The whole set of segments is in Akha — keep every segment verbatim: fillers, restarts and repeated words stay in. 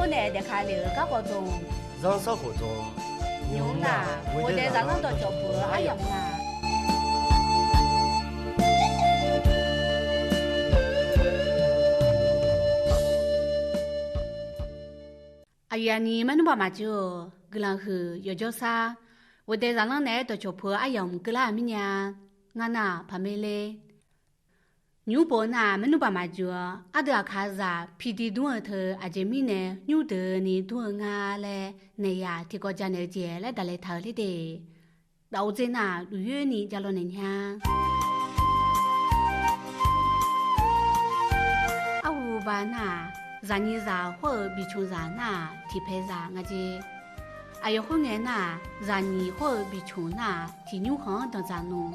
Nae daefka lef-euq garkawv dmq, zanrsanrkhof dmq, nymq-mr nar, ghoeqdae zaqlanr dawqcawq puq-eu aryamq nga. Aqyuif aqnyir maernmr baq maqjawr-eu, guiqlanq huiq yawqjawr sar, ghoeqdae zaqlanr naeq-aer dawqcawq puq-eu aryamq keuvlar-euq mirnya, ngar nar-aq paqmer ler. Nymq-mr pov nar-aq maernmr baq maqjawr-eu, ardeuv aqkaqzaq pidi dmr-eu teu aqjeq mirnae nymr deuq ni dmr-eu nga laer naeq yaq tiqkawv janaeq-eu jeq laer daqlaeq taq-eu ler de. Daqov dzer nar-aq duqyoer ni javlaw naeq nya. Arhuba nar-aq, zaqnyiq zaq hawr-eu bicmq zaq nar-aq tiqpaeq zaq nga jer. Aqyawf khoerngae nar-aq, zaqnyiq hawr-eu bicmq nar-aq tiqnymr khanq-anr danqdzaq nmr.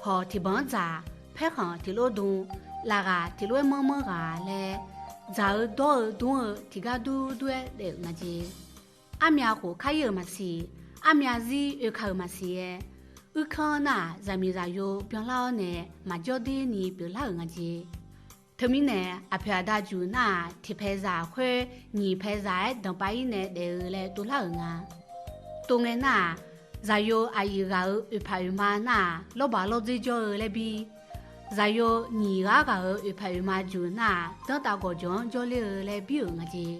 Hawq tiqbanq-anr dzaq, paerkhanq tiqlof dm, lafghaq tiqlof-aer manr manr ghaq laer, dzaq-eu dawr-eu dmr-eu tiqgar dur dur-aer daef-euq nga jer. Armyav khof kar-ir-euq maqsiq, armyav zir oeka-euq maqsiq-aer, uirkanr nar-aq zaqmiq zaqyo byanlar-awr nae maqjawr der ni pyeuflar-euq nga jer. Teumirnae aqpoeq aqda juq nar-aq tiqpaeq zaq khoer nyiq paeq zaq-aer danqpav-ir nae daef-eu laer dovlar-euq nga. Tov ngae nar-aq, zaqyo aqyuif ghaq-euq oeqpaq oeqma nar-aq lawrbaq lawrdzer jawr-eu laer bir, zaqyo nyiq ghaq ghaq-euq oeqpaq oeqma juq nar-aq danrtav gawqjawq-anr jawrler-eu laer bir-euq nga jer.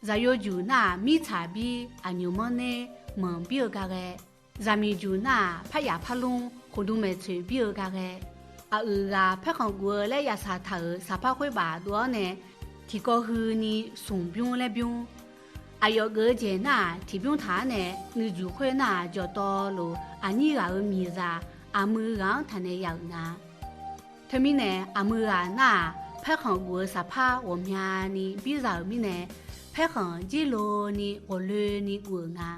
Zaqyo juq nar-aq mirtsaq bir, aqnymq manrner manq bir-eu gar ghae, zaqmiq juq nar-aq paryaf parlmr khofdm maeqtsoeq bir-eu gar ghae, aqyuif ghaq paerkhanq guf-eu laer yasaq taq-euq saqpar khoer baf dov-awr nae, tiqkawv huini smq bymr laer bymr. Aqyawf geuf-eu jeq nar-aq tiqbymr taq-awr nae, nuijuq khoer nar-aq jawqtawvluf aqnyir ghaq-euq miqzaq aqmuiq ghaq-anr taqnaeq ya-euq nga. Teumirnae aqmuiq ghaq nar-aq paerkhanq guf-eu saqpar ghawqmyani birza-euq mirnae, paerkhanq jirlo ni ghawqloeni guf-euq nga.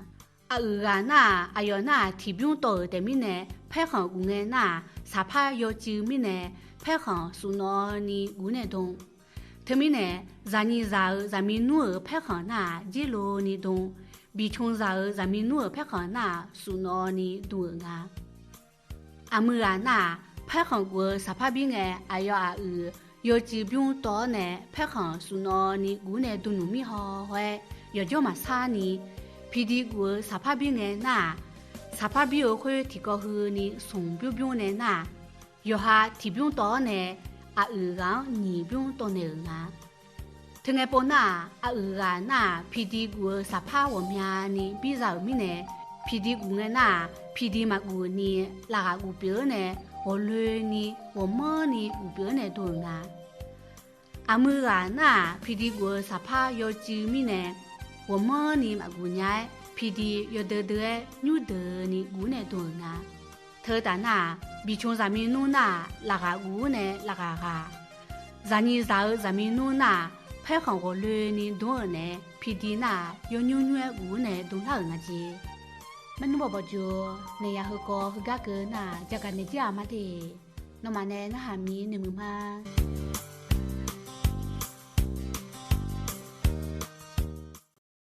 Aqyuif ghaq nar-aq aqyawf nar-aq tiqbymr tawv-euq taef mirnae, paerkhanq guf ngae nar-aq saqpar yawcuiv mirnae, paerkhanq sufnawv ni guf nae dm. Teumirnae zaqnyiq zaq-euq zaqmiq nmr-euq paerkhanq nar-aq jirlo ni dm. Bicmq zaq-euq zaqmiq nmr-euq paerkhanq nar-aq sufnawv ni dm-euq nga. Aqmuiq ghaq nar-aq paerkhanq guf-eu saqpar bir ngae, aqyawf aqyuif yawcuiv bymr tawv-awr nae paerkhanq sufnawv ni guf nae dm nmr mir haw haw-aer yawqjawr maqsar ni, pidi guf-eu saqpar bir ngae nar-aq, saqpar bir-eu khoer tiqkawv huini smq bymr bymr nae nar-aq, yawqha tiqbymr tawv-awr nae aqyuif ghaq-anr nyiq bymr tawv naeq-euq nga. Teungae pov nar-aq, aqyuif ghaq nar-aq pidi guf-eu saqpar ghawqmyani birza-euq mirnae, pidi guf ngae nar-aq pidi maqguf ni, laqghaq guf pyeuf-awr nae ghawqloeni ghawqmanrni guf pyeuf-awr nae dm-euq nga. Aqmuiq ghaq nar-aq pidi guf-eu saqpar yawcuiv mirnae, ghawqmanrni maqguf nya-aer pidi yawdui dui-aer nymr deuq ni guf-awr nae dm-euq nga. Teutaf nar-aq, bicmq zaqmiq nmr nar-aq laqghaq guf-awr nae laqghaq ghaq, zaqnyiq zaq-euq zaqmiq nmr nar-aq paerkhanq ghawqloeni dm-euq nae, pidi nar-aq yawnymr nymr-aer guf-awr nae dm lar-euq nga jeq. Maernmr bawq bawq jov-eu naeq yaq heukawv heugar keuv nar-aq jagaq naeq jir-aq ma de. Nawmaf nae narhaq mir noeqmuiq ma.